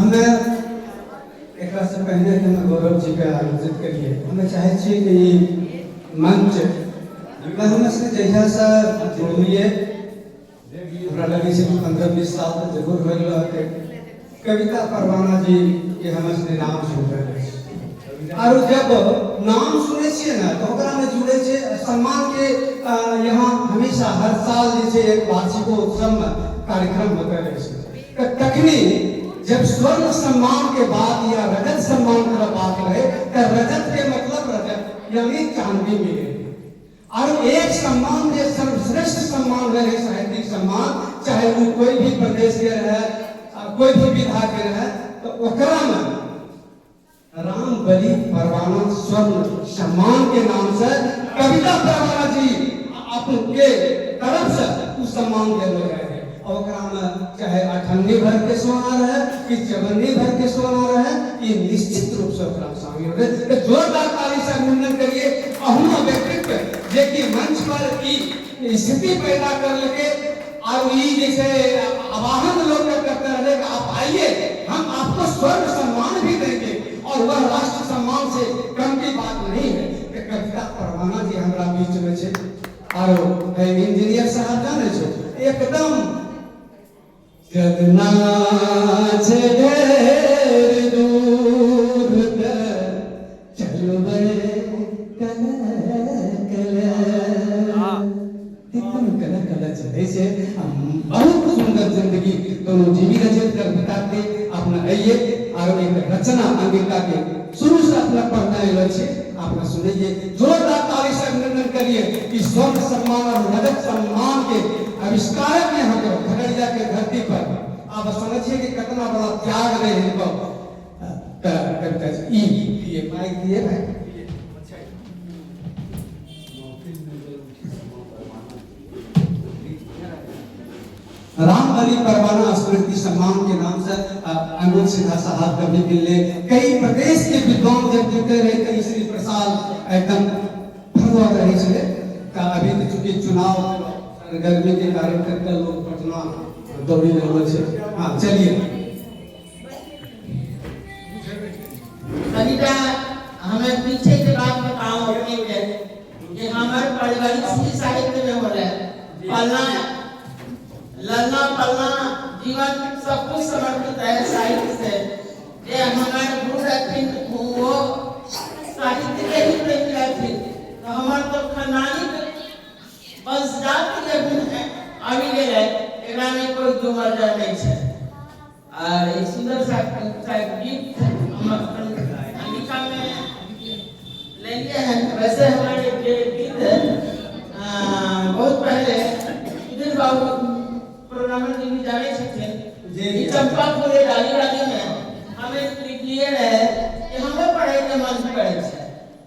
हमे एकरा से पहिने कि हमे गौरव जी के आयोजित करिए, हमे चाहै छियै कि ई मंच हमे से जहिया से जुड़लिए, हमरा लगै छै कि 15-20 साल तऽ जरूर हो गेल होतै। कविता परवाना जी के हमे से नाम सुन रहल छी, आरो जब नाम सुनै छियै ने तऽ ओकरा में जुड़ै छै सम्मान के। यहाँ हमेशा हर साल जे छै एक वार्षिकोत्सव में कार्यक्रम होते रहै छै, तऽ तखनी जब स्वर्ण सम्मान के बात या रजत सम्मान के बात रहे, तऽ रजत के मतलब रजत यानी चांदी मिले। और एक सम्मान जे सर्वश्रेष्ठ सम्मान रहे, साहित्यिक सम्मान, चाहे वो कोई भी प्रदेश के रहे, कोई भी विधा के रहे, तो ओकरा में राम बलि परवाना स्वर्ण सम्मान के नाम से कविता परवाना जी अपन के तरफ से उ सम्मान देलो रहे। और ओकरा में चाहे अठन्नी भर के सोना रहे कि चवन्नी भर के सोना रहे, ये निश्चित रूप से ओकरा में शामिल रहे। तो जोरदार ताली से अभिनंदन करिए अहुना व्यक्तित्व जे कि मंच पर ई स्थिति पैदा कर लके और ई जैसे आवाहन लोग करते रहे कि आप आइए, हम आपको स्वर्ण सम्मान भी देंगे, और वह राष्ट्र सम्मान से कम की बात नहीं है। कि कविता परवाना जी हमरा बीच में छे और इंजीनियर साहब जाने छो एकदम जगना छे ढेर दूर त चलबै कले कले, एकदम कले कले चलै छै। बहुत सुंदर जिंदगी दोनों जीवी रहे कविता के। अपना आइए और एक रचना अंगिका के शुरू से अपना पढ़ना आयल छै, अपना सुनैए। जोरदार ताली से अभिनंदन करिए कि स्वर्ण सम्मान और रजत सम्मान के आविष्कारक यहाँ पर खगड़िया के धरती पर। अब समझिए कि कितना बड़ा त्याग रहे इनको। कविता जी, ई दिए, माइक दिए भाई। राम अली परवाना स्मृति सम्मान के नाम से अनुज सिन्हा साहब कभी मिलने, कई प्रदेश के विद्वान जब जुटे रहे तो श्री प्रसाद एकदम भरवा रहे छे। अभी तो चूंकि चुनाव गर्मी के कारण कते लोग पटना दौड़ी रहल छे। हाँ, चलिए। कनिका हमें पीछे के बात बताओ अपने के कि हमारे पारिवारिक ही साहित्य में हो रहा है। पलना ललना पलना जीवन सब कुछ समर्पित है साहित्य से। ये हमारे गुरु रहथिन, वो साहित्य के ही प्रेमी रहथिन, तो हमारे तो खानदानी वंशजात के गुण है आबि गेल है, एकरा में कोई दो मर्जा नहीं है। और एक सुंदर सा सा गीत हम अपन अंगिका में ले लिए हैं। वैसे हमारे ये गीत है बहुत पहले सुधीर बाबू प्रोग्रामर जी भी जाने छथिन। जी। ई चंपा फूले डाली डाली में हमें लिखलिए रहे कि हमें पढ़े के मन करे छे,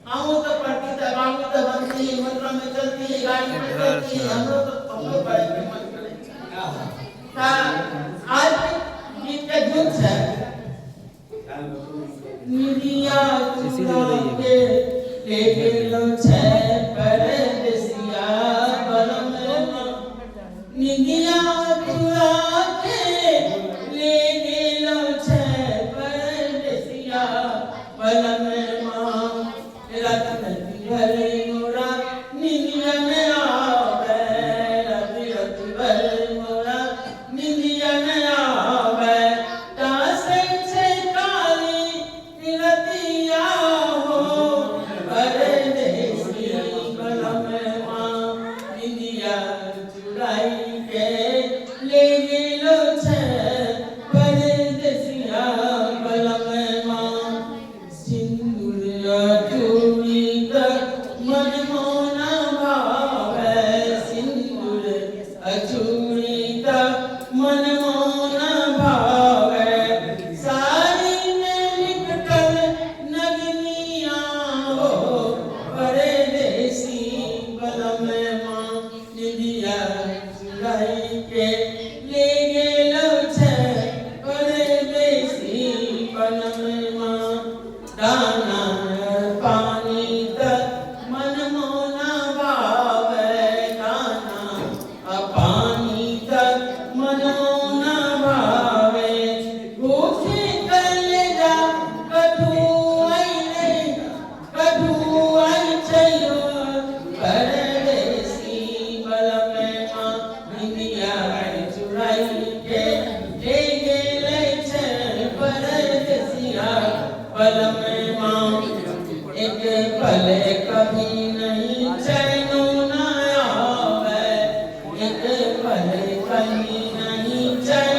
हम तो पढ़ती त बाबू तो बनती, मोटर में चलती, गाड़ी में चलती, हमरो तो हमरो पढ़े के मन करे छे। ता आज गीत के धुन है निदिया चुरा के ले गेलो छे परदेसिया बलम, निदिया चुरा के ले गेलो छे परदेसिया बलम, रात भर मोरा निदिया न आवे, रात रात भर मोरा निदिया न आवे, टासै छे काली रतिया हो परदेसी बलम, निदिया चुराई के ले गेलो छे परदेसिया बलम, सिंदूर चूड़ी त मन मोना भावे, सिंदूर चूड़ी त मन मोना भावे, साड़ी में लिपटल नगनिया हो परदेसी बलम, निदिया चुराई के ले गेलो छे परदेसी बलम, दाना पानी त मन मोना भावे, दाना पानी त मन मोना भावे, भूखे बलम माँ, एक पल कभी नहीं चैनो न आवे, एक पल कहीं नहीं चैनो।